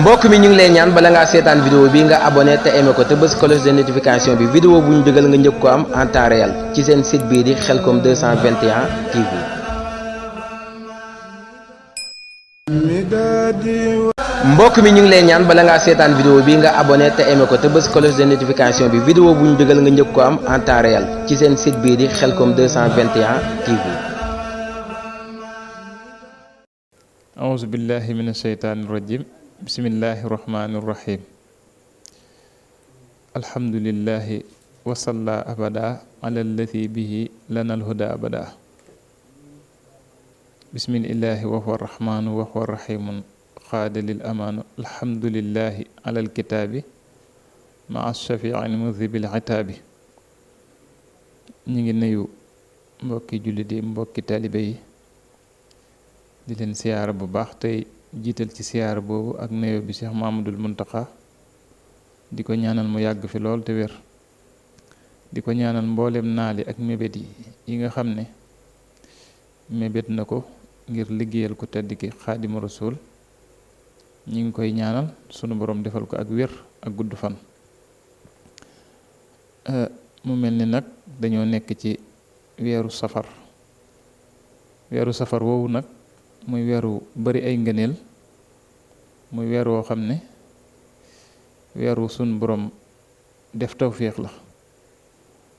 mbokk mi ñu ngi lay ñaan bala ngaa seetaan vidéo bi nga abonné te aimé ko te bës cloche de notification bi vidéo bu ñu dugal nga njëkk ko am en temps réel ci seen site bii di Khelcom 221 TV. mbokk mi ñu ngi lay ñaan bala ngaa seetaan vidéo bi nga abonné te aimé ko te bës cloche de notification bi vidéo bu ñu dugal nga njëkk ko am en temps réel ci seen site bii di Khelcom 221 TV. auzu billahi min asheytaani rajim bismillahi rahmaani rahim alhamdulillahi wasalla abada ala allati bihi lana alhuda abada bismillahi wa huwa rahmaanu wa huwa rahimun qaada lil amaanu alhamdulillahi ala alkitaabi maa shafiin mudhibil itaabi ñu ngi nuyu mbokki jullit yi mbokki taalibe yi di leen siyaara bu baax tey jiital ci siyaara boobu ak nuyoo bi Cheikh Mamadul Muntaxa di ko ñaanal mu yàgg fi lool te wér di ko ñaanal mboolem naali ak mébét yi nga xam ne mébét na ko ngir liggéeyal ko tedd ki Xaadimu Rasuul ñi ngi koy ñaanal sunu borom defal ko ak wér ak gudd fan. mu mel ni nag dañoo nekk ci weeru safar woowu nag muy weeru bari ay ngëneel muy weer woo xam ne weeru sun borom def tawféex la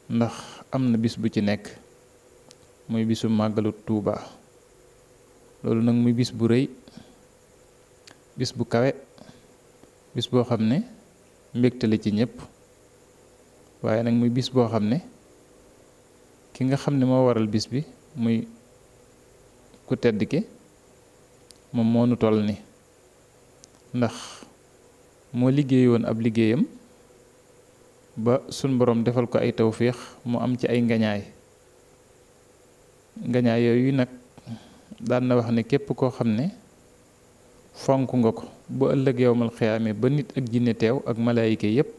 ndax am na bis bu ci nekk muy bisu màggalu Tuuba loolu nag muy bis bu rëy bis bu kawe bis boo xam ne mbégte la ci ñépp waaye nag muy bis boo xam ne ki nga xam ne moo waral bis bi muy ku tedd ki moom moo nu toll ni ndax moo liggéey woon ab liggéeyam ba sun borom defal ko ay tawféex mu am ci ay ngañaay yooyu nag daan na wax ne képp koo xam ne fonk nga ko ba ëllëg yowmal xiyaame ba nit ak jinne teew ak malaayika yépp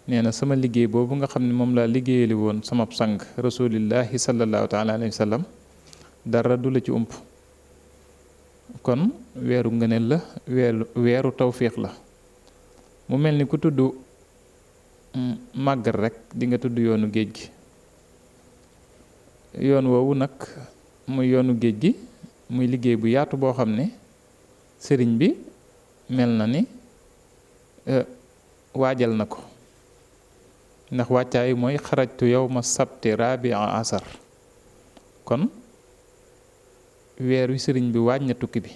nee na sama liggéey boobu nga xam ne moom laa liggéeyali woon sama sang rasulillahi sallallahu taala alayhi wa sallam dara du la ci ump kon weeru ngëneel la weeru tawféex la mu mel ni ku tudd màggal rek di nga tudd yoonu géej gi yoon woowu nag muy yoonu géej gi muy liggéey bu yaatu boo xam ne sëriñ bi mel na ni waajal na ko ndax wàccaay mooy xarajtu yawma sabti rabia asar kon weer wi sëriñ bi waaj na tukki bi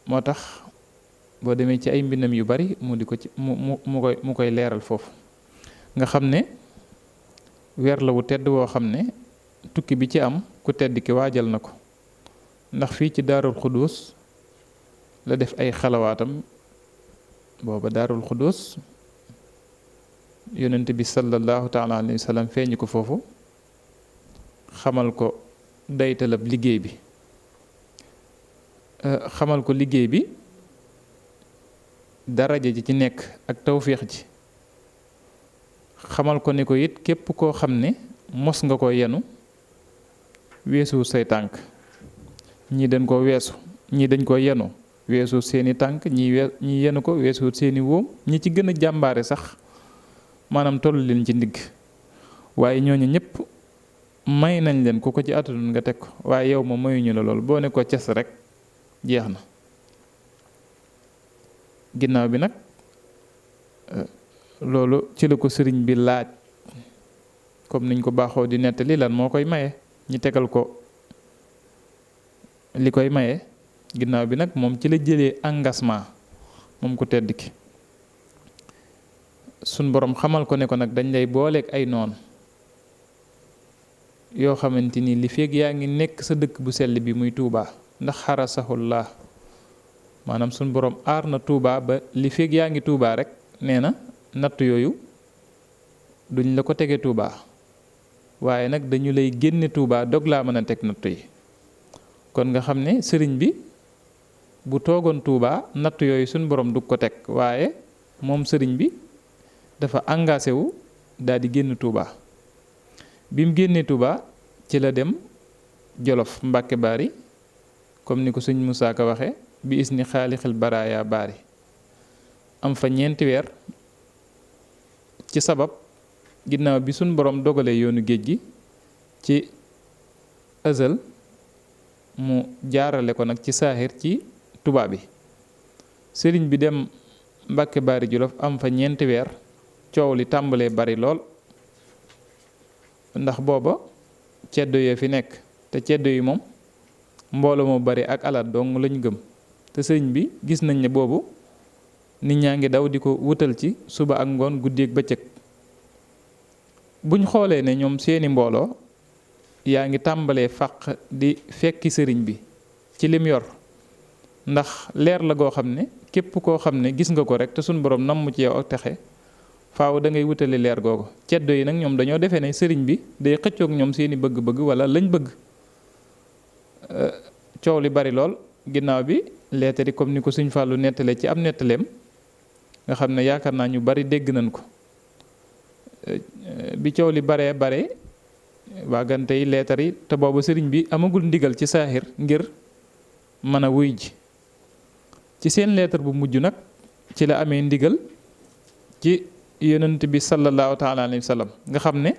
moo tax boo demee ci ay mbindam yu bari mu di ko ci mu koy leeral foofu nga xam ne weer la wu tedd woo xam ne tukki bi ci am ku tedd ki waajal na ko ndax fii ci daarul xudus la def ay xalawaatam booba daarul xudus yonent bi sallallahu taala alayhi wa sallam feeñu ko foofu xamal ko daytalab liggéey bi xamal ko liggéey bi daraja ji ci nekk ak tawféex ji xamal ko ne ko it képp koo xam ne mos nga ko yenu weesu say tànk ñii dañ ko weesu ñii dañ ko yenu weesu seeni tànk ñi yenu ko weesu seeni wóom ñi ci gën a jàmbaare sax maanaam tollu leen ci ndigg waaye ñooñu ñëpp may nañ leen ku ko ci àttanoon nga teg ko waaye yow ma mayuñu la lool boo ne ko ces rek jeex na ginnaaw bi nag loolu ci la ko sëriñ bi laaj comme niñ ko baaxoo di nettali lan moo koy maye ñi tegal ko li koy maye ginnaaw bi nag moom ci la jëlee engagement moom ku tedd ki sun borom xamal ko ne ko nag dañ lay booleeg ay noon yoo xamante ni li feeg yaa ngi nekk sa dëkk bu sell bi muy Tuuba ndax xarasahullah maanaam sun borom aar na Tuuba ba li feeg yaa ngi Tuuba rek nee na natt yooyu duñ la ko tege Tuuba waaye nag dañu lay génne Tuuba dog laa mën a teg natt yi kon nga xam ne sëriñ bi bu toogoon Tuuba natt yooyu sun borom du ko teg waaye moom sëriñ bi dafa engagé wu daal di génn Tuuba bi mu génnee Tuuba ci la dem Jolof Mbàkke Baari comme ni ko sëñ Musaa Ka waxe bi isni xaalixil baraaya baari am fa ñeenti weer ci sabab ginnaaw bi suñ borom dogalee yoonu géej gi ci azal mu jaarale ko nag ci saaxir ci tubaab bi sëriñ bi dem Mbàkke Baari Jolof am fa ñeenti weer coow li tàmbalee bari lool ndax booba ceddo yee fi nekk te ceddo yi moom mbooloo moo bari ak alal dong lañ gëm te sëriñ bi gis nañ ne boobu nit ñaa ngi daw di ko wutal ci suba ak ngoon guddi ak bëccëg buñ xoolee ne ñoom seeni mbooloo yaa ngi tàmbalee fàq di fekki sëriñ bi ci lim yor ndax leer la goo xam ne képp koo xam ne gis nga ko rek te suñ borom namm ci yow ak texe faaw da ngay wutali leer googu ceddo yi nag ñoom dañoo defee ne sëriñ bi day xëccoog ñoom seeni bëgg-bëgg wala lañ bëgg coow li bari lool ginnaaw bi leetar yi comme ni ko Sëñ Fàllu nettalee ci am nettaleem nga xam ne yaakaar naa ñu bari dégg nañ ko bi coow li bare waagante yi leetar yi te boobu sëriñ bi amagul ndigal ci saaxir ngir mën a wuy ji ci seen leetar bu mujj nag ci la amee ndigal ci yonent bi sallallahu taala alayhi wa sallam nga xam ne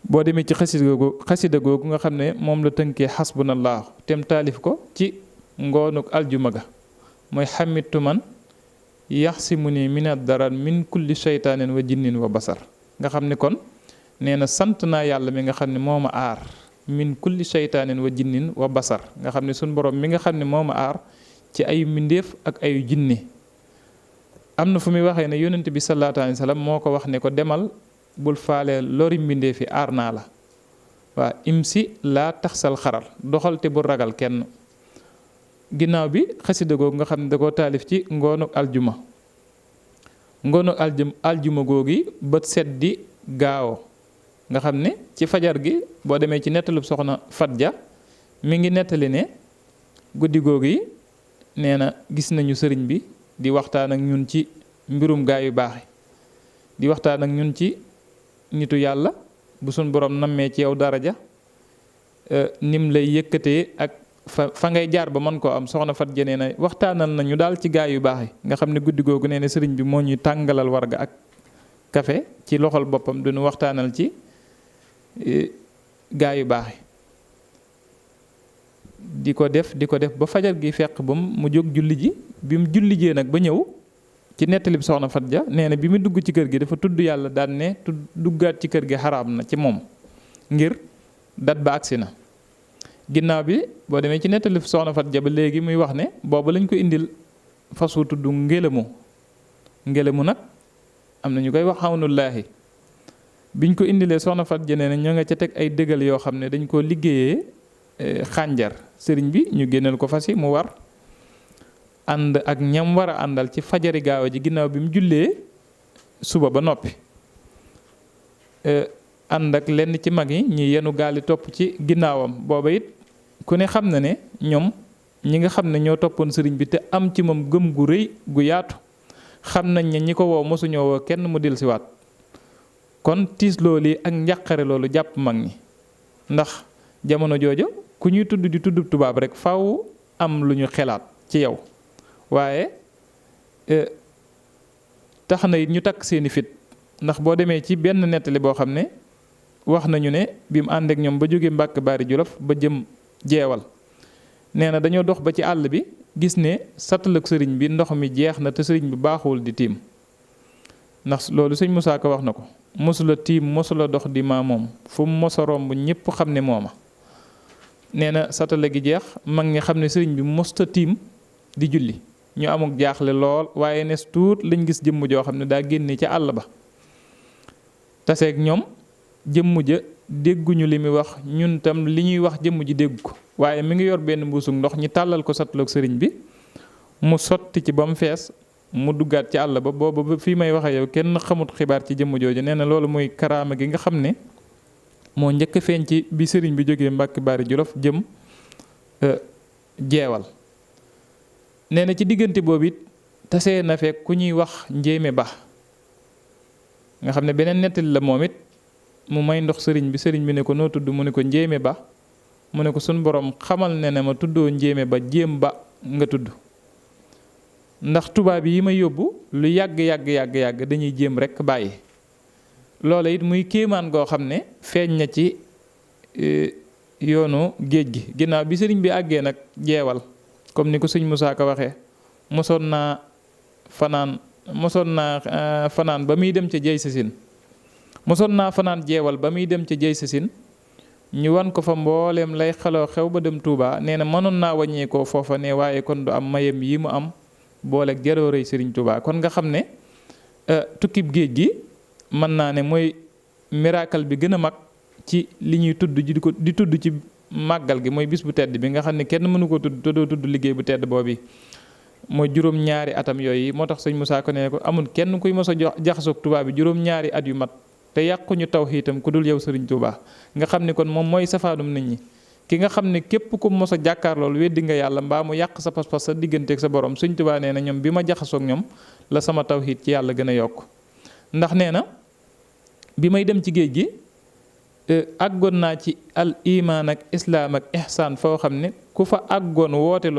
boo demee ci xasida googu nga xam ne moom la tënkee xasbunallah tem taalif ko ci ngoonuk aljuma ga mooy xamitu man yaxsimu ni min ad-darar min kulli shaytaanin wa jinnin wa basar nga xam ne kon nee na sant naa yàlla mi nga xam ne moo ma aar min kulli shaytaanin wa jinnin wa basar nga xam ne suñ borom mi nga xam ne moo ma aar ci ayu mbindéef ak ayu jinne am na fu muy waxee ne yonent bi sallallahu alayhi wa sallam moo ko wax ne ko demal bul faale lori mbindéef yi aar naa la waa imsi laa taxsal xaral doxal te bul ragal kenn ginnaaw bi xasida googu nga xam ne da koo taalif ci ngoonu aljuma googi bët set di gaawo nga xam ne ci fajar gi boo demee ci nettalub soxna Fatja mi ngi nettali ne guddi googu yi nee na gis nañu sëriñ bi di waxtaan ak ñun ci mbirum gaa yu baax di waxtaan ak ñun ci nitu yàlla bu suñ borom nammee ci yow daraja nim lay yëkkatee ak fa ngay jaar ba mën koo am soxna Fat ja nee na waxtaanal nañu daal ci gaa yu baax yi nga xam ne guddi googu nee na sëriñ bi moo ñuy tàngalal warga ak kafe ci loxol boppam duñu waxtaanal ci gaa yu baax di ko def ba fajar gi fekk ba mu jóg julli ji bi mu julli jee nag ba ñëw ci nettali bi soxna Fat ja nee na bi mu dugg ci kër gi dafa tudd yàlla daan ne duggaat ci kër gi xaraam na ci moom ngir dat ba agsi na ginnaaw bi boo demee ci nettali soxna Fat ja ba léegi muy wax ne boobu lañ ko indil fas wu tudd ngelamu nag am na ñu koy wax xawnullaahi biñ ko indilee soxna Fat ja nee na ñoo nga ca teg ay dëgal yoo xam ne dañ koo liggéeyee xànjar sëriñ bi ñu génneel ko fas yi mu war ànd ak ñam war a àndal ci fajari gaaw ji ginnaaw bi mu jullee suba ba noppi ànd ak lenn ci mag yi ñi yenu gaali topp ci ginnaawam booba it ku ne xam na ne ñoom ñi nga xam ne ñoo toppoon sëriñ bi te am ci moom gëm gu rëy gu yaatu xam nañ ne ñi ko woo mosuñoo woo kenn mu dellusiwaat kon tiis loolu ak njàqare loolu jàpp mag ñi ndax jamono jooju ku ñuy tudd di tudd tubaab rek faw am lu ñu xelaat ci yow waaye tax na it ñu takk seeni fit ndax boo demee ci benn nettali boo xam ne wax nañu ne bi mu ànd ak ñoom ba jóge Mbàkke Baari Jolof ba jëm jeewal nee na dañoo dox ba ci àll bi gis ne sattalak sëriñ bi ndox mi jeex na te sëriñ bi baaxul di tiim ndax loolu sëñ Musaa Ka wax na ko mosula tiim mosula dox di maa moom fu mu mosa romb ñépp xam ne mooma nee na satala gi jeex mag ñi xam ne sëriñ bi mosta tiim di julli ñu amuk jaaxle lool waaye nes tuut lañ gis jëmm joo xam ne daa génne ca àll ba taseeg ñoom jëmm ja dégguñu li muy wax ñun tam li ñuy wax jëmm ji dégg ko waaye mi ngi yor benn mbuusug ndox ñi tàllal ko sataloog sëriñ bi mu sotti ci ba mu fees mu duggaat ci àll ba booba ba fii may waxe yow kenn xamut xibaar ci jëmm jooju nee na loolu muy karaama gi nga xam ne moo njëkk a feeñ ci bi sëriñ bi jógee Mbàkke Baari Jolof jëm jeewal nee na ci diggante boobu it tasee na fekk ku ñuy wax njéeme ba nga xam ne beneen nettali la moom it mu may ndox sëriñ bi ne ko noo tudd mu ne ko njéeme ba mu ne ko sun borom xamal ne ne ma tuddoo njéeme ba jéem ba nga tudd, ndax tubaab yi ma yóbbu lu yàgg dañuy jéem rekk bàyyi. loola it muy kéemaan goo xam ne feeñ na ci yoonu géej gi. ginnaaw bi sëriñ bi àggee nag jeewal comme ni ko sëñ Musaa Ka waxee, mosoon naa fanaan ba muy dem ca jey sasin, mosoon naa fanaan jeewal ba muy dem ca jey sasin, ñu wan ko fa mbooleem lay xaloo xew ba dem Touba. nee na mënoon naa wàññeekoo foofa ne waaye kon du am mayem yi mu am booleeg jaroorey sëriñ Touba. kon nga xam ne tukkib géej gi mën naa ne mooy miracle bi gën a mag ci li ñuy tudd di tudd ci màggal gi, mooy bis bu tedd bi nga xam ne kenn mënu ko tudd te doo tudd liggéey bu tedd boobu. mooy juróom-ñaari atam yooyu moo tax sëñ Musaa Ka ne ko amul kenn kuy mos a jaxasoog Touba bi juróom-ñaari at yu mat te yàquñu tawhiitam ku dul yow sëriñ Touba. nga xam ne kon moom mooy safaanum nit ñi, ki nga xam ne képp ku mos a jàkkaar loolu weddi nga yàlla mbaa mu yàq sa pas-pas sa digganteeg sa borom. sëñ Touba nee na ñoom bi ma jaxasoog ñoom la sama tawhiid ci yàlla gën a yokk. ndax nee na bi may dem ci géej gi àggoon naa ci al imaan ak islaam ak ihsaan foo xam ne ku fa àggoon woote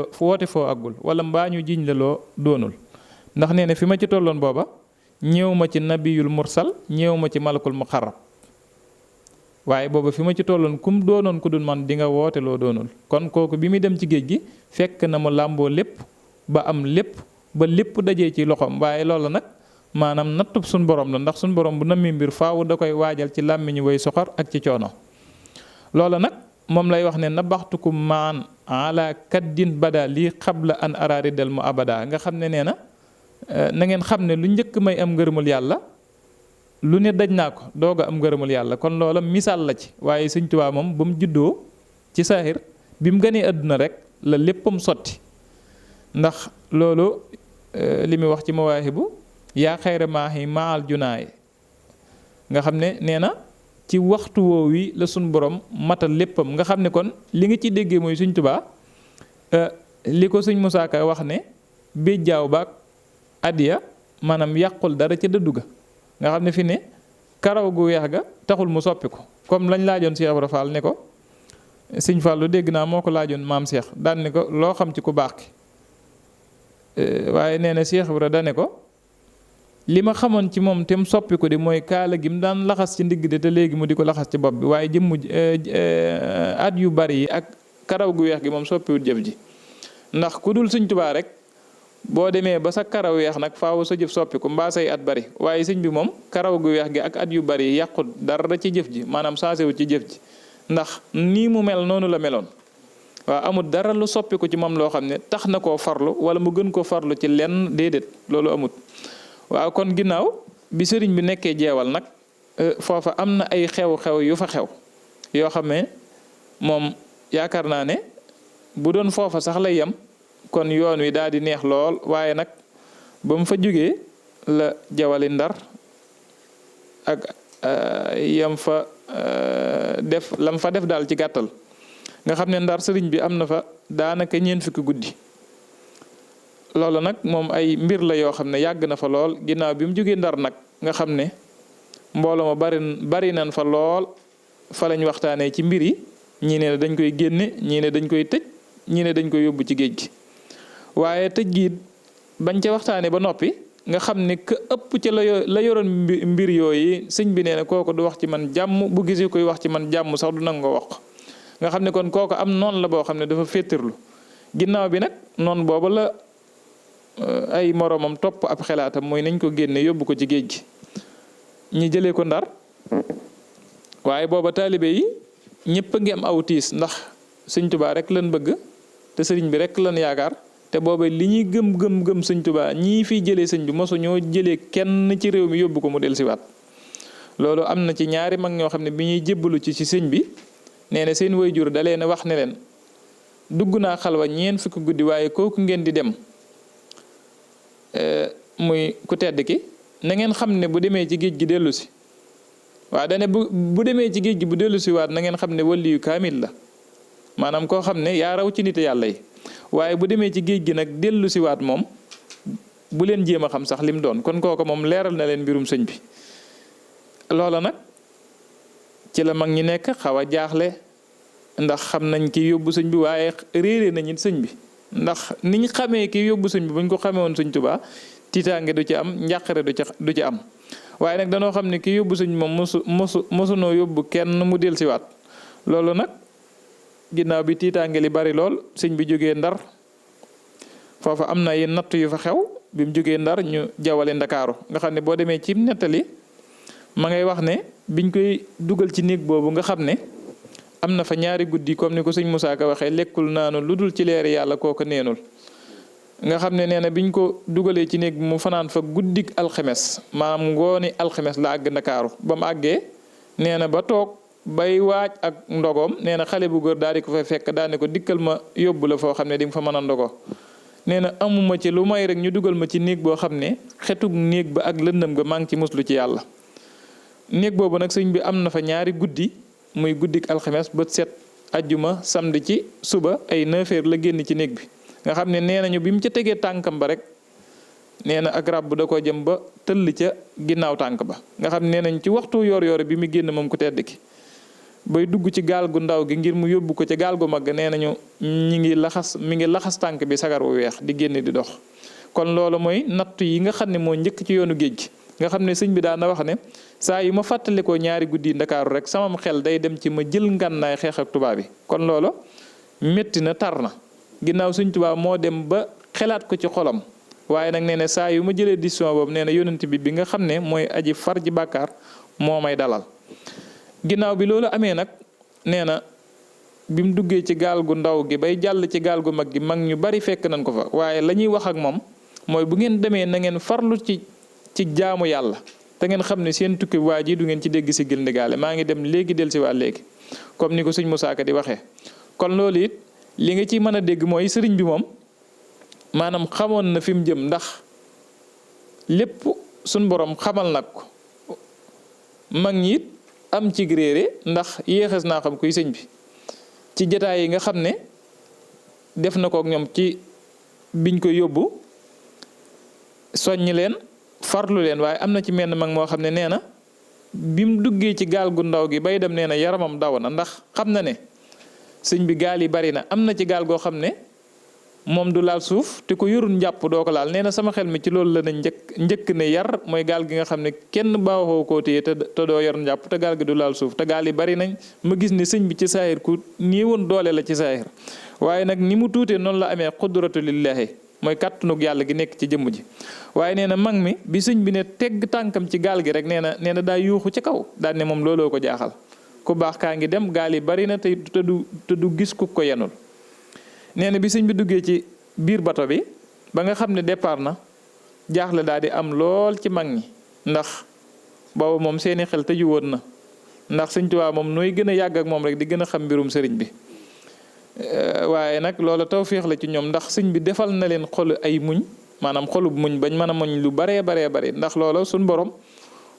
foo àggul wala mbaa ñu jiñ la loo doonul. ndax nee na fi ma ci tolloon booba ñëw ma ci nabiyul mursal, ñëw ma ci malakul muqarrab, waaye booba fi ma ci tolloon kum doonoon ku dul man di nga woote loo doonul. kon kooku bi muy dem ci géej gi fekk na mu làmboo lépp ba am lépp ba lépp dajee ci loxoom. waaye loolu nag maanaam nattub suñ borom la, ndax suñ borom bu nammi mbir faaw da koy waajal ci làmmiñu way soxor ak ci coono. loola nag moom lay wax ne nabaxtukum maan ala kaddin bada lii xabla an araridal mu abada. nga xam ne nee na na ngeen xam ne lu njëkk may am ngërëmul yàlla lu ne daj naa ko doog a am ngërëmul yàlla. kon loola misaal la ci. waaye sëñ Tuubaa moom ba mu juddoo ci saaxir bi mu gënee àdduna rek la léppam sotti. ndax loolu li muy wax ci mawaahibu yaa xayra maahi maal junaay nga xam ne nee na ci waxtu woow wi la suñ borom matal léppam. nga xam ne kon li nga ci déggee mooy sëñ Tuubaa li ko sëñ Musaa Ka wax ne béjjaaw baak adiya maanaam yàqul dara ca dëddu ga. nga xam ne fi ne karaw gu weex ga taxul mu soppi ko. comme lañ laajoon Cheikh Ibra Fall ne ko sëñ Fallu dégg naa moo ko laajoon maam Cheikh daan ne ko loo xam ci ku baax ki waaye nee na Cheikh Ibra dane ko li ma xamoon ci moom te mu soppi ko di mooy kaala gi mu daan laxas ci ndigg de te léegi mu di ko laxas ci bopp bi, waaye jëmmu at yu bari yi ak karaw gu weex gi moom soppiwut jëf ji. ndax ku dul sëñ Tuubaa rek boo demee ba sa karaw weex nag faaw sa jëf soppi ko mbaa say at bari, waaye sëñ bi moom karaw gu weex gi ak at yu bari yi yàqut dara ci jëf ji, maanaam saasewut ci jëf ji. ndax nii mu mel noonu la meloon. waaw amul dara lu soppi ko ci moom loo xam ne tax na koo farlu wala mu gën koo farlu ci lenn, déedéet loolu amut. waaw kon ginnaaw bi sëriñ bi nekkee jeewal nag foofa am na ay xew-xew yu fa xew yoo xam ne moom yaakaar naa ne bu doon foofa sax lay yem kon yoon wi daal di neex lool. waaye nag ba mu fa jógee la jawali Ndar ak yam fa def lam fa def daal ci gàttal. nga xam ne Ndar sëriñ bi am na fa daanaka ñeent fukki guddi. loolu nag moom ay mbir la yoo xam ne yàgg na fa lool. ginnaaw bi mu jógee Ndar nag nga xam ne mbooloo ma bari nan fa lool, fa lañ waxtaanee ci mbir yi. ñii ne dañ koy génne, ñii ne dañ koy tëj, ñii ne dañ koy yóbbu ci géej gi. waaye tëj gi bañ ca waxtaanee ba noppi nga xam ne ka ëpp ca la yoroon mbir yooyu sëñ bi nee na kooku du wax ci man jàmm, bu gisee koy wax ci man jàmm sax du nangoo wax. nga xam ne kon kooku am noonu la boo xam ne dafa féetarlu. ginnaaw bi nag noonu boobu la ay moroomam topp ab xelaatam mooy nañ ko génne yóbbu ko ci géej gi. ñi jëlee ko Ndar waaye booba taalibe yi ñëpp a ngi am aw tiis ndax sëñ Tuubaa rek lañ bëgg te sëriñ bi rek lañ yaakaar. te booba li ñuy gëm sëñ Tuubaa ñii fiy jëlee sëñ bi mosu ñoo jëlee kenn ci réew mi yóbbu ko mu dellusiwaat. loolu am na ci ñaari mag ñoo xam ne bi ñuy jébbalu ci sëñ bi nee na seen waajur da leen a wax ne leen dugg naa xalwa ñeent fukki guddi waaye kooku ngeen di dem muy ku tedd ki na ngeen xam ne bu demee ci géej gi dellu si. waaw dane bu demee ci géej gi bu dellu si waat na ngeen xam ne waliyu kaamil la, maanaam koo xam ne yaa raw ci nit yàlla yi. waaye bu demee ci géej gi nag dellu si waat moom bu leen jéem a xam sax lim doon. kon kooku moom leeral na leen mbirum sëñ bi. loola nag ci la mag ñi nekk xaw a jaaxle ndax xam nañ ki yóbbu sëñ bi waaye réere nañ it sëñ bi ndax niñ xamee ki yóbbu sëñ bi buñ ko xamee woon sëñ Tuubaa tiitaange du ci am njàqare du ci am waaye nag danoo xam ne ki yóbbu sëñ moom mosunoo yóbbu kenn mu del siwaat loolu nag ginnaaw bi tiitaange li bari lool sëñ bi jógee Ndar foofa am na yenn natt yu fa xew bi mu jógee Ndar ñu jawale Ndakaaru nga xam ne boo demee ci nettali ma ngay wax ne biñ koy dugal ci néeg boobu nga xam ne am na fa ñaari guddi comme ni ko sëñ Moussa Ka waxee lekkul naanu lu dul ci leeri yàlla kooku neenul nga xam ne nee na biñ ko dugalee ci néeg bi mu fanaan fa guddik alxemes maam ngooni alxemes la àgg Ndakaaru ba mu àggee nee na ba toog bay waaj ak ndogoom nee na xale bu góor daal di ko fa fekk daal ne ko dikkal ma yóbbu la foo xam ne di nga fa mën a ndogo nee na amuma ci lu may rek ñu dugal ma ci néeg boo xam ne xetug néeg ba ak lëndëm ga maa ngi ci muslu ci yàlla néeg boobu nag sëñ bi am na fa ñaari guddi muy guddik alxames bët set ajjuma samedi ci suba ay 9h la génn ci néeg bi nga xam ne nee nañu bi mu ca tegee tànkam ba rek nee na ak ràbb da ko jëm ba tëll ca ginnaaw tànk ba nga xam ne nee nañ ci waxtu yor-yor bi mu génn moom ku tedd ki bay dugg ci gaal gu ndaw gi ngir mu yóbbu ko ca gaal gu mag nee nañu mi ngi laxas tànk bi sagar wu weex di génn di dox kon loolu mooy nattu yi nga xam ne moo njëkk ci yoonu géej gi nga xam ne sëñ bi daan na wax ne saa yu ma fàttalikoo ñaari guddi Ndakaaru rek samam xel day dem ci ma jël ngànnaay xeex ak tubaab bi kon loolu métti na tar na ginnaaw sëñ Tuubaa moo dem ba xelaat ko ci xolam waaye nag nee na saa yu ma jëlee décision boobu nee na yonent bi nga xam ne mooy aji far ji bàkkaar moo may dalal ginnaaw bi loolu amee nag nee na bi mu duggee ci gaal gu ndaw gi bay jàll ci gaal gu mag gi mag ñu bari fekk nañ ko fa waaye la ñuy wax ak moom mooy bu ngeen demee na ngeen farlu ci jaamu yàlla te ngeen xam ne seen tukki waa ji du ngeen ci dégg si gil ndigaale maa ngi dem léegi del si waa léegi comme ni ko sëñ Moussa Ka di waxee kon loolu it li nga ci mën a dégg mooy sëriñ bi moom maanaam xamoon na fi mu jëm ndax lépp suñ borom xamal nag ko mag ñi it am ci réere ndax yéexes naa xam kuy sëñ bi ci jataay yi nga xam ne def na ko ak ñoom ci biñ ko yóbbu soññi leen farlu leen waaye am na ci menn mag moo xam ne nee na bi mu duggee ci gaal gu ndaw gi bay dem nee na yaramam daw na ndax xam na ne sëñ bi gaal yi bari na am na ci gaal goo xam ne moom du laal suuf te ko yorul njàpp doo ko laal nee na sama xel mi ci loolu la na njëkk ne yar mooy gaal gi nga xam ne kenn baaxoo koo téye te doo yor njàpp te gaal gi du laal suuf te gaal yi bari nañ ma gis ne sëñ bi ci saahir ku nii woon doole la ci saahir waaye nag ni mu tuutee noonu la amee qudratu lillahi mooy kàttanug yàlla gi nekk ci jëmm ji waaye nee na mag mi bi sëñ bi ne tegg tànkam ci gaal gi rek nee na daa yuuxu ci kaw daal ne moom looloo ko jaaxal ku baax kaa ngi dem gaal yi bari na te du gis ku ko yenul nee na bi sëñ bi duggee ci biir bato bi ba nga xam ne départ na jaaxle daal di am lool ci mag ñi ndax boobu moom seeni xel tëju woon na ndax sëñ Tuubaa moom nooy gën a yàgg ak moom rek di gën a xam mbirum sëriñ bi waaye nag loola tawféex la ci ñoom ndax sëñ bi defal na leen xol ay muñ maanaam xolub muñ bañ mën a muñ lu baree bari ndax loola suñ borom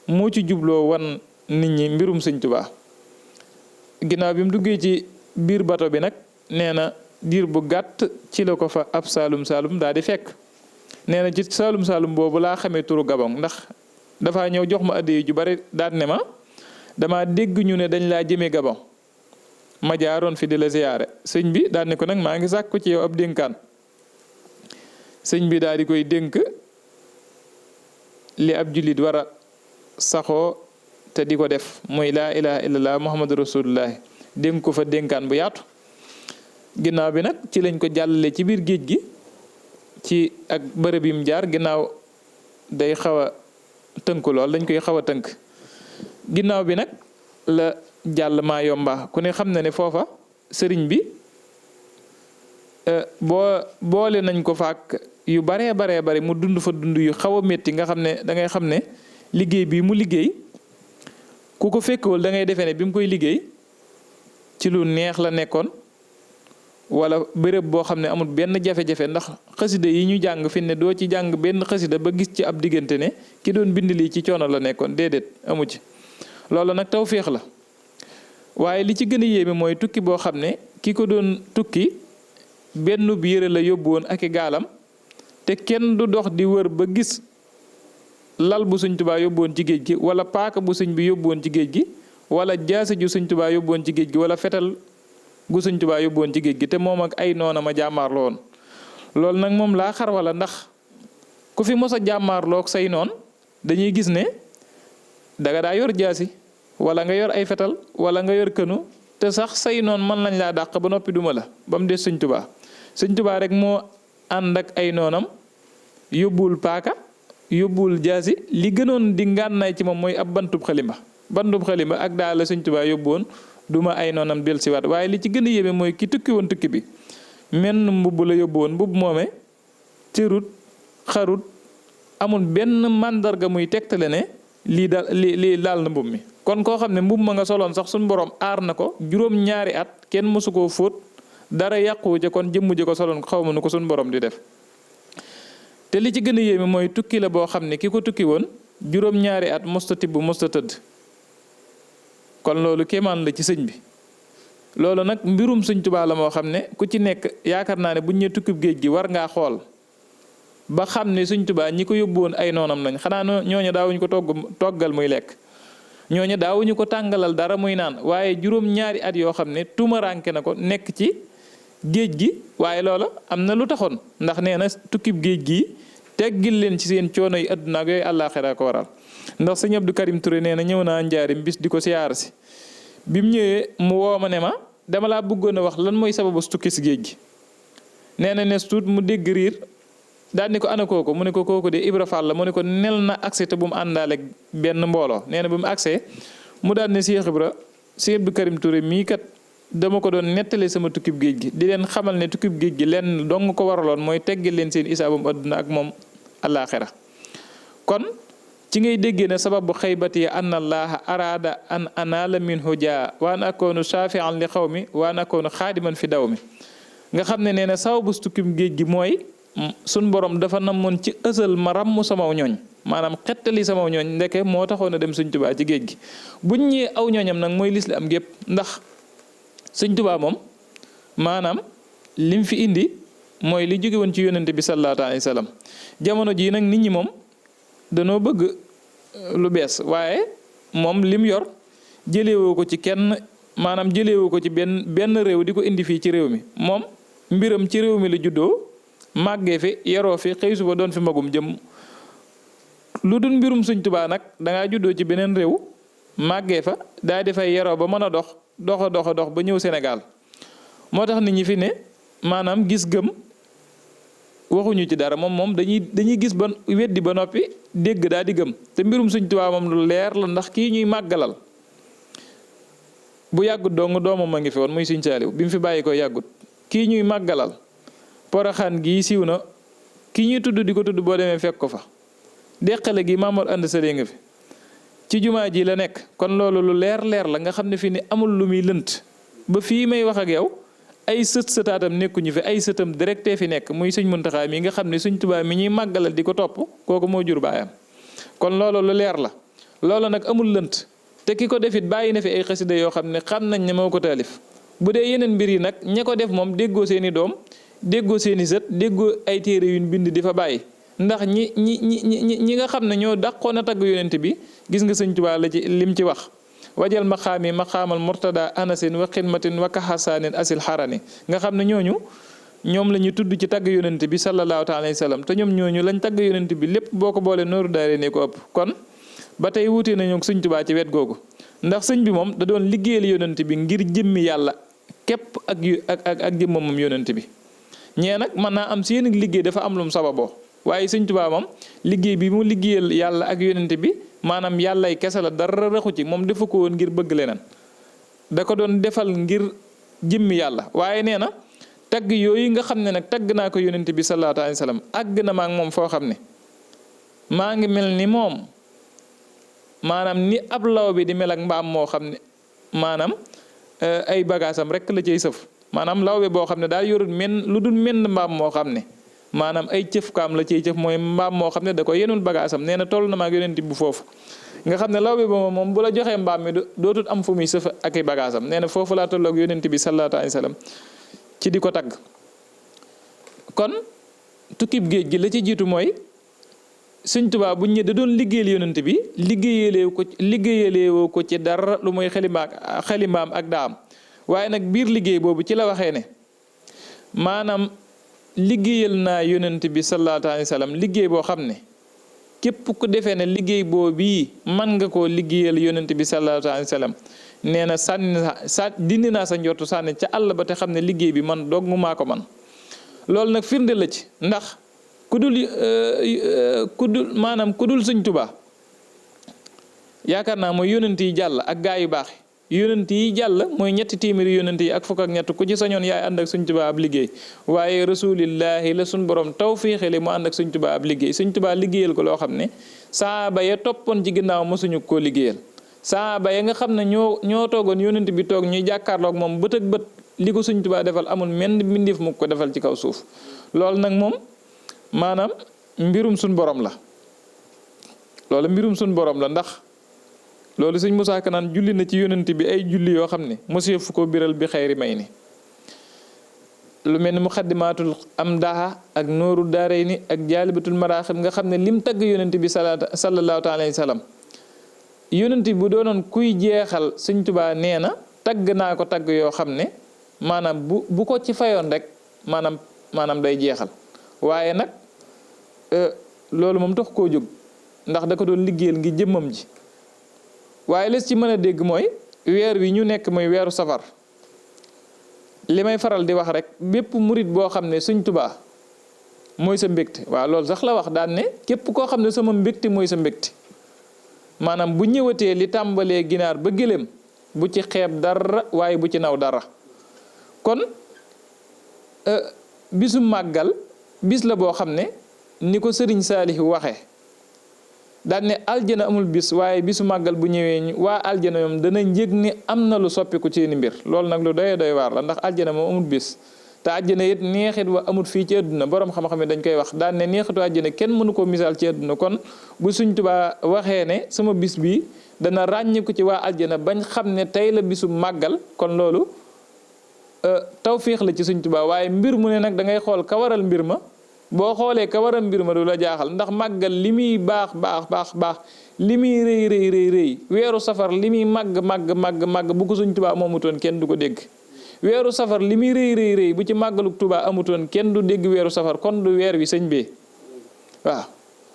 moo ci jubloo wan nit ñi mbirum sëñ Tuubaa ginnaaw bi mu duggee ci biir bato bi nag nee na diir bu gàtt ci la ko fa ab saalum daal di fekk nee na ci saalum boobu laa xamee turu Gabon ndax dafa ñëw jox ma addiya ju bari daal ne ma dama dégg ñu ne dañ laa jëmee Gabon ma jaaroon fi di la ziyaare sëñ bi daal ne ko nag maa ngi sàkku ci yow ab dénkaan sëñ bi daal di koy dénk li ab jullit war a saxoo te di ko def muy laa ilaha illallah muhammadu rasulullah dénk ko fa dénkaan bu yaatu ginnaaw bi nag ci lañ ko jàllale ci biir géej gi ci ak bërëb yim jaar ginnaaw day xaw a tënk lool dañ koy xaw a tënk ginnaaw bi nag la jàll maa yomba ku ne xam na ne foofa sëriñ bi boole nañ ko faak yu baree bari mu dund fa dund yu xaw a métti nga xam ne da ngay xam ne liggéey bi mu liggéey ku ko fekkewul da ngay defee ne bi mu koy liggéey ci lu neex la nekkoon wala béréb boo xam ne amul benn jafe-jafe ndax xasida yi ñu jàng fi ne doo ci jàng benn xasida ba gis ci ab diggante ne ki doon bind lii ci coono la nekkoon déedéet amu ci loolu nag tawféex la waaye li ci gën a yéeme mooy tukki boo xam ne ki ko doon tukki benn bu yëre la yóbbu woon ak i gaalam te kenn du dox di wër ba gis lal bu Sëñ Tuubaa yóbbu woon ci géej gi wala paaka bu sëñ bi yóbbu woon ci géej gi wala jaasi ju Sëñ Tuubaa yóbbu woon ci géej gi wala fetal gu Sëñ Tuubaa yóbbuwoon ci géej gi te moom ak ay noona ma jàmmaarloo woon loolu nag moom laa xar wala ndax ku fi mos a jàmmaarloog say noon dañuy gis ne danga daa yor jaasi wala nga yor ay fetal wala nga yor kënu te sax say noon mën nañ laa dàq ba noppi duma la ba mu des Sëñ Tuubaa Sëñ Tuubaa rek moo ànd ak ay noonam yóbbuwul paaka yóbbuwul jaasi li gënoon di ngànnaay ci moom mooy ab bantub xalimba ak daal la Sëñ Tuubaa yóbbuwoon duma ay noonam del si waat waaye li ci gën a yéeme mooy ki tukki woon tukki bi menn mbubb la yóbbu woon mbubb moome cërut xarut amul benn màndarga muy tegtale ne lii daal na mbubb mi kon koo xam ne mbubb ma nga soloon sax suñu borom aar na ko juróom-ñaari at kenn mësu koo fóot dara yàquwu ca kon jëmm ji ko soloon xaw ma nu ko suñu borom di def te li ci gën a yéeme mooy tukki la boo xam ne ki ko tukki woon juróom-ñaari at mosta tibb mosta tëdd kon loolu kéemaan la ci sëñ bi loolu nag mbirum Sëñ Tuubaa la moo xam ne ku ci nekk yaakaar naa ne buñ ñee tukkib géej gi war ngaa xool ba xam ne Sëñ Tuubaa ñi ko yóbbu woon ay noonam lañ xanaa ñooñu daawuñu ko toggal muy lekk ñooñu daawuñu ko tàngalal dara muy naan waaye juróom-ñaari at yoo xam ne tumaranke na ko nekk ci géej gi waaye loola am na lu taxoon ndax nee na tukkib géej gi teggil leen ci seen coono yi àdduna ak yooyu àllaaxira ko waral ndax sëñ Abdou Karim Touré nee na ñëw naa njaarim bis di ko siyaar si bi mu ñëwee mu woo ma ne ma dama laa bëggoon a wax lan mooy sababu tukki si géej gi nee na ne tuut mu dégg riir daal ni ko ana kooku mu ne ko kooku de Ibra Fall la mu ne ko nel na accès te bu mu àndaale benn mbooloo nee na bu mu accès mu daal ne Cheikh Ibra sëñ Abdou Karim Touré mii kat dama ko doon nettali sama tukkib géej gi di leen xamal ne tukkib géej gi lenn dong ko waraloon mooy teggil leen seen isaabam àdduna ak moom àllaaxira kon ci ngay déggee ne sababu xaybati an allaha araada an anaala minhu jaa wa an akoonu shafian li xaw mi wa an akoonu xaadiman fi daw mi nga xam ne nee na sababu tukkim géej gi mooy sun borom dafa namoon ci ësal ma ràmm samaw ñooñ maanaam xettali samaw ñooñ ndeke moo taxoon a dem Sëñ Tuubaa ci géej gi buñ ñëwee aw ñooñam nag mooy lislaam gépp ndax Sëñ Tuubaa moom maanaam lim fi indi mooy li jóge woon ci yonente bi sallallahu alayhi wa sallam jamono jii nag nit ñi moom danoo bëgg lu bees waaye moom lim yor jëleewoo ko ci kenn maanaam jëleewoo ko ci benn réew di ko indi fii ci réew mi moom mbiram ci réew mi la juddoo màggee fi yaroo fi xëy suba doon fi magum jëm lu dul mbirum Sëñ Tuubaa nag dangaa juddoo ci beneen réew màggee fa daa dafay yaroo ba mën a dox ba ñëw Sénégal moo tax nit ñi fi ne maanaam gis gëm waxuñu ci dara moom dañuy gis ba weddi ba noppi dégg daal di gëm te mbirum Sëñ Tuubaa moom lu leer la ndax kii ñuy màggalal bu yàggut dong doomam a ngi fi woon muy Sëñ Saaliw bi mu fi bàyyi ko yàggut kii ñuy màggalal Poroxaan gii siiw na kii ñuy tudd di ko tudd boo demee fekk ko fa deqale gi Maamor ànd sëlee nga fi ci jumaa ji la nekk kon loolu lu leer la nga xam ne fii ni amul lu muy lënt ba fii may wax ak yow ay sëtaatam nekkuñu fi ay sëtam directe fi nekk muy Sëñ Muntaxaa mi nga xam ne Sëñ Tuubaa mi ñuy màggalal di ko topp kooku moo jur baayam kon loolu lu leer la loolu nag amul lënt te ki ko defit bàyyi na fi ay xasida yoo xam ne xam nañ ne moo ko taalif bu dee yeneen mbir yi nag ña ko def moom déggoo seeni doom déggoo seeni sët déggoo ay téere yuñ bind di fa bàyyi ndax ñi nga xam ne ñoo dàqoon a tagg yonent bi gis nga Sëñ Tuubaa la ci lim ci wax wajal maqaami maqaamal murtada anasin wa xidmatin wa kaxasaanin asil xarani nga xam ne ñoom la ñu tudd ci tagg yonent bi sallallahu alayhi wa sallam te ñoom ñooñu lañ tagg yonent bi lépp boo ko boolee nooru daare ne ko ëpp kon ba tey wuute nañu Sëñ Tuubaa ci wet googu ndax sëñ bi moom da doon liggéeyal yonent bi ngir jëmmi yàlla képp ak jëmmam moom yonent bi ñee nag mën naa am seen liggéey dafa am lum sababoo waaye Sëñ Tuubaa moom liggéey bi mu liggéeyal yàlla ak yonent bi maanaam yàllay kese la dara raxu ci moom defu ko woon ngir bëgg leneen da ko doon defal ngir jëmmi yàlla waaye nee na tagg yooyu nga xam ne nag tagg naa ko yonent bi sallallahu alayhi wa sallam àgg na ma ak moom foo xam ne maa ngi mel ni moom maanaam ni ab law bi di mel ak mbaam moo xam ne maanaam ay bagaasam rek la cay sëf maanaam law bi boo xam ne daal yorul lu dul menn mbaam moo xam ne maanaam ay cëfkaam la ciy cëf mooy mbaam moo xam ne da ko yenul bagaasam nee na toll na ma ak yonent bu foofu nga xam ne law bi ba moom bu la joxee mbaam mi dootut am fu muy sëf ak ay bagaasam nee na foofu laa toll ak yonent bi sallallahu alayhi wa sallam ci di ko tagg kon tukkib géej gi la ci jiitu mooy Sëñ Tuubaa bu ñu da doon liggéeyal yonent bi liggéeyaleewu ko ci dara lu mooy xalimaam ak daam waaye nag biir liggéey boobu ci la waxee ne maanaam liggéeyal naa yonent bi sallallahu alayhi wa sallam liggéey boo xam ne képp ku defee ne liggéey boobu man nga koo liggéeyal yonent bi sallallahu alayhi wa sallam nee na dindi naa sa njortu sànni ca àll ba te xam ne liggéey bi man dong maa ko man loolu nag firnde la ci ndax ku dul maanaam ku dul Sëñ Tuubaa yaakaar naa mooy yonent yi jàll ak gaa yu baax yonent yi jàll mooy ñetti téeméeri yonent yi ak fukk ak ñett ku ci sañoon yaay ànd ak Sëñ Tuubaa ab liggéey waaye rasulillahi la suñ borom tawfiixale mu ànd ak Sëñ Tuubaa ab liggéey Sëñ Tuubaa liggéeyal ko loo xam ne saaba ya toppoon ci ginnaaw mosuñu koo liggéeyal saaba ya nga xam ne ñoo toogoon yonent bi toog ñuy jàkkaarloog moom bët ak bët li ko Sëñ Tuubaa defal amul menn mbindeef mu ko defal ci kaw suuf loolu nag moom maanaam mbirum suñ borom la loolu mbirum suñ borom la ndax loolu Sëñ Musaa Ka naan julli na ci yonent bi ay julli yoo xam ne mosee fu ko biral bi xayri may ni lu mel ni muxaddimaatul am daha ak nooru daaray ni ak jaalibatul maraaxib nga xam ne lim tagg yonent bi sallallahu alayhi wa sallam yonent bi bu doonoon kuy jeexal Sëñ Tuubaa nee na tagg naa ko tagg yoo xam ne maanaam bu ko ci fayoon rek maanaam day jeexal waaye nag loolu moom tax koo jóg ndax da ko doon liggéeyal ngi jëmmam ji waaye les ci mën a dégg mooy weer wi ñu nekk mooy weeru safar li may faral di wax rek bépp murit boo xam ne Sëñ Tuubaa mooy sa mbégte waaw loolu sax la wax daan ne képp koo xam ne sama mbégte mooy sa mbégte maanaam bu ñëwatee li tàmbalee ginaar ba gëléem bu ci xeeb dara waaye bu ci naw dara kon bisu màggal bis la boo xam ne ni ko Sëriñ Saalihu waxee daan ne aljana amul bis waaye bisu màggal bu ñëwee waa aljana moom dana yëg ni am na lu soppiku seeni mbir loolu nag lu doy waar la ndax aljana moom amul bis te aljana it neexit wa amul fii ci àdduna borom xam-xam yi dañ koy wax daan ne neexitu aljana kenn mënu koo misaal ci àdduna kon bu Sëñ Tuubaa waxee ne sama bis bi dana ràññiku ci waa aljana bañ xam ne tey la bisu màggal kon loolu tawfiix la ci Sëñ Tuubaa waaye mbir mu ne nag da ngay xool ka waral mbir ma boo xoolee ka waral mbir ma du la jaaxal ndax màggal li muy baax li muy rëy weeru safar li muy màgg bu ko Sëñ Tuubaa moomutoon kenn du ko dégg weeru safar li muy rëy bu ci màggaluk Tuubaa amutoon kenn du dégg weeru safar kon du weer wi sëñ bi waaw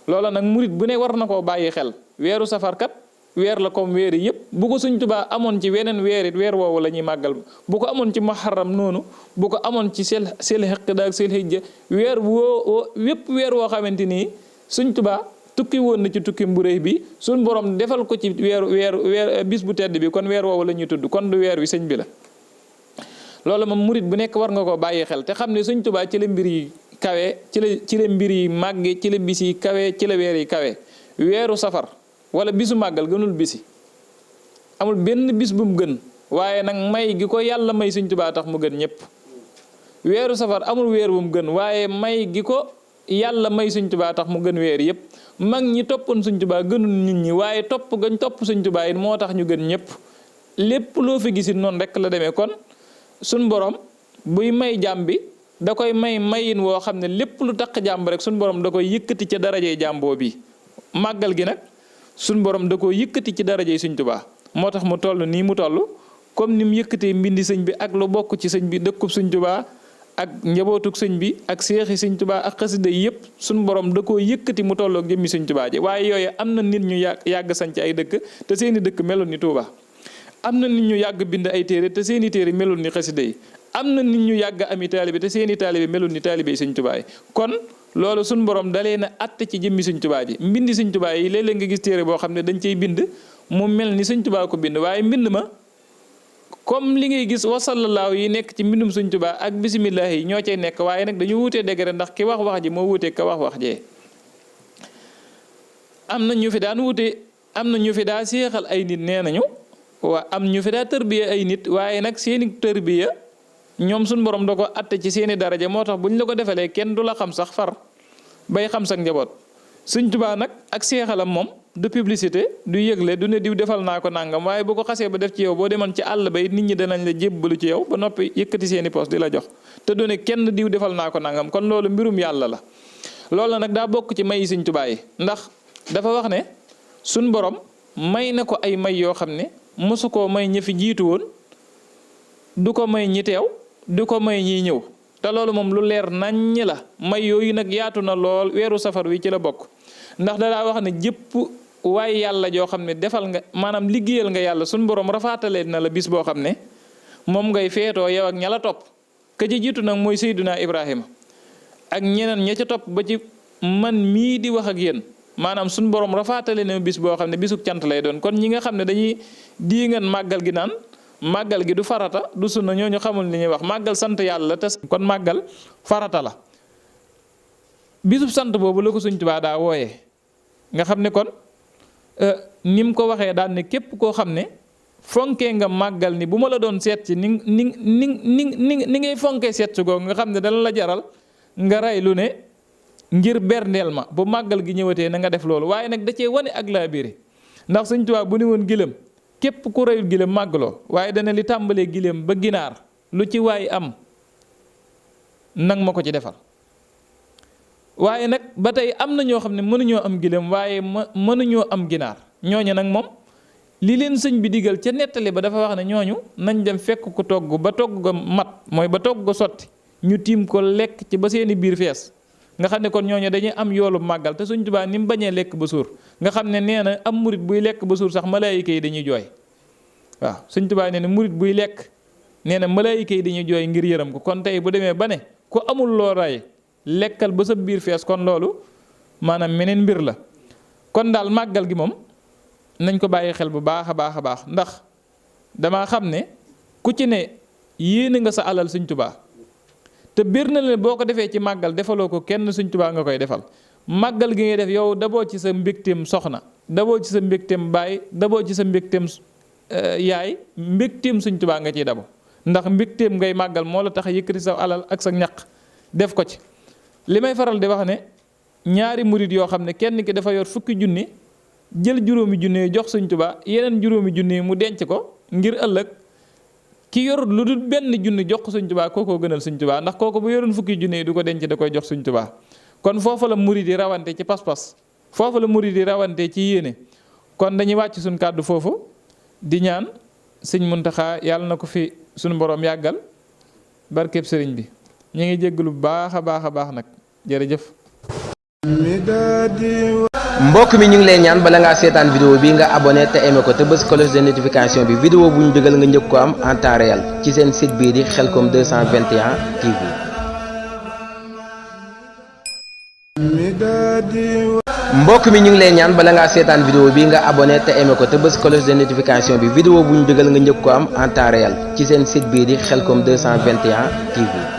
loola nag murit bu ne war na koo bàyyi xel weeru safar kat weer la comme weer yi yëpp bu ko Sëñ Tuubaa amoon ci weneen weer it weer woowu la ñuy màggal bu ko amoon ci muharram noonu bu ko amoon ci sil xeqda ak sil hijja weer wépp weer woo xamante ni Sëñ Tuubaa tukki woon na ci tukki bu rëy bi suñ borom defal ko ci weer bis bu tedd bi kon weer woowu la ñuy tudd kon du weer wi sëñ bi la loolu moom murit bu nekk war nga koo bàyyi xel te xam ne Sëñ Tuubaa ci la mbir yi kawe ci la mbir yi màgge ci la bis yi kawe ci la weer yi kawe weeru safar wala bisu màggal gënul bisi amul benn bis bu mu gën waaye nag may gi ko yàlla may Sëñ Tuubaa tax mu gën ñëpp weeru safar amul weer bu mu gën waaye may gi ko yàlla may Sëñ Tuubaa tax mu gën weer yëpp mag ñi toppoon Sëñ Tuubaa gënul nit ñi waaye topp gañ topp Sëñ Tuubaa it moo tax ñu gën ñëpp lépp loo fi gisit noonu rek la demee kon suñ borom buy may jàmm bi da koy mayin woo xam ne lépp lu taq jàmb rek suñ borom da koy yëkkati ca darajey jàmboo bi màggal gi nag suñ borom da koo yëkkati ci darajey Sëñ Tuubaa moo tax mu toll nii mu toll comme ni mu yëkkatee mbindi sëñ bi ak lu bokk ci sëñ bi dëkkub Sëñ Tuubaa ak njabootuk sëñ bi ak seexi Sëñ Tuubaa ak xasida yëpp suñ borom da koo yëkkati mu tolloog jëmmi Sëñ Tuubaa ji waaye yooyu am na nit ñu yàgg sañ ci ay dëkk te seeni dëkk melul ni Tuubaa am na nit ñu yàgg bind ay téere te seeni téere melul ni xasida yi am na nit ñu yàgg ami taalibe te seeni taalibe melul ni taalibe Sëñ Tuubaa yi kon loolu suñ borom dalee na àtte ci jëmmi Sëñ Tuubaa ji mbindi Sëñ Tuubaa yi léeg-léeg nga gis téere boo xam ne dañ cey bind mu mel ni Sëñ Tuubaa ko bind waaye mbind ma comme li ngay gis wasallallaahu yi nekk ci mbindum Sëñ Tuubaa ak bisimilah yi ñoo cay nekk waaye nag dañu wutee degré ndax ki wax ji moo wutee ka wax jee am na ñu fi daan wute am na ñu fi daa seexal ay nit nee nañu waa am ñu fi daa tërbiya ay nit waaye nag seeni tërbiya ñoom suñ borom da ko atte ci seeni daraja moo tax buñ la ko defalee kenn du la xam sax far bay xam sax njaboot Sëñ Tuubaa nag ak seexalam moom du publicité du yëgle du ne diw defal naa ko nangam waaye bu ko xasee ba def ci yow boo demoon ci àll bay nit ñi danañ la jébbalu ci yow ba noppi yëkkati seeni poos di la jox te du ne kenn diw defal naa ko nangam kon loolu mbirum yàlla la loolu nag daa bokk ci may Sëñ Tuubaa yi ndax dafa wax ne suñ borom may na ko ay may yoo xam ne mosu koo may ña fi jiitu woon du ko may ñi teew du ko may ñiy ñëw te loolu moom lu leer naññ la. may yooyu nag yaatu na lool, weeru safar wi ci la bokk. ndax dalaa wax ne jëpp waaye yàlla joo xam ne defal nga maanaam liggéeyal nga yàlla suñ borom rafaatalee na la bis boo xam ne moom ngay feetoo yow ak ña la topp. ka ci jiitu nag mooy Seydina Ibrahima ak ñeneen ña ca topp ba ci man mii di wax ak yéen maanaam suñ borom rafaatale na bis boo xam ne bisub cant lay doon. kon ñi nga xam ne dañuy diingan màggal gi naan màggal gi du farata du sunna ñooñu xamul li ñuy wax. màggal sant yàlla la te kon màggal farata la. bisub sant boobu la ko Sëñ Tuubaa daa wooyee nga xam ne kon ni mu ko waxee daan ne képp koo xam ne fonkee nga màggal ni bu ma la doon seet ci ni ngay fonkee seet ci googu nga xam ne dana la jaral nga rey lu ne ngir berndeel ma bu màggal gi ñëwatee na nga def loolu. waaye nag da cee wane ak laa biire ndax Sëñ Tuubaa bu ni woon giléem képp ku reyul giléem màggaloo waaye dana li tàmbalee giléem ba ginaar lu ci waay am nang ma ko ci defal. waaye nag ba tey am na ñoo xam ne mënuñoo am giléem waaye mënuñoo am ginaar ñooñu nag moom li leen sëñ bi digal ca nettali ba dafa wax ne ñooñu nañ dem fekk ko togg ba togg ga mat mooy ba togg ga sotti ñu tiim ko lekk ci ba seeni biir fees nga xam ne kon ñooñu dañuy am yoolu màggal. te Sëñ Tuubaa ni mu bañee lekk ba suur nga xam ne nee na am murit buy lekk ba suur sax malaayika yi dañuy jooy. waaw Sëñ Tuubaa nee na murit buy lekk nee na malaayika yi dañuy jooy ngir yërëm ko. kon tey bu demee ba ne ku amul loo ray lekkal ba sa biir fees kon loolu maanaam meneen mbir la. kon daal màggal gi moom nañ ko bàyyi xel bu baax a baax a baax ndax damaa xam ne ku ci ne yéene nga sa alal Sëñ Tuubaa te biir na leen boo ko defee ci màggal defaloo ko kenn Sëñ Tuubaa nga koy defal. màggal gi ngay def yow daboo ci sa mbégteem soxna daboo ci sa mbégteem baay daboo ci sa mbégteem yaay mbégteem Sëñ Tuubaa nga ciy dabo ndax mbégteem ngay màggal moo la tax a yëkkati sa alal ak sa ñaq def ko ci. li may faral di wax ne ñaari murit yoo xam ne kenn ki dafa yor fukki junni jël juróomi junni yi jox Sëñ Tuubaa yeneen juróomi junni yi mu denc ko ngir ëllëg ki yor lu dul benn junni jox ko Sëñ Tuubaa kookoo gënal Sëñ Tuubaa ndax kooku bu yoroon fukki junni yi du ko denc da koy jox Sëñ Tuubaa. kon foofa la murit yi rawante ci pas-pas foofa la murit yi rawante ci yéene. kon dañuy wàcc suñ kàddu foofu di ñaan Sëñ Muntaxaa yàlla na ko fi suñu borom yàggal barkeb sëriñ bi ñu ngi jégglu bu baax a baax a baax nag jërëjëf. mbokk mi ñu ngi lay ñaan bala ngaa seetaan vidéo bi nga abonné te aimé ko te bës cloche de notification bi vidéo bu ñu dugal nga njëkk ko am en temps réel ci seen site bii di Khelcom 221 TV. mbokk mi ñu ngi lay ñaan bala ngaa seetaan vidéo bi nga abonné te aimé ko te bës cloche de notification bi vidéo bu ñu dugal nga njëkk ko am en temps réel ci seen site bii di Khelcom 221 TV.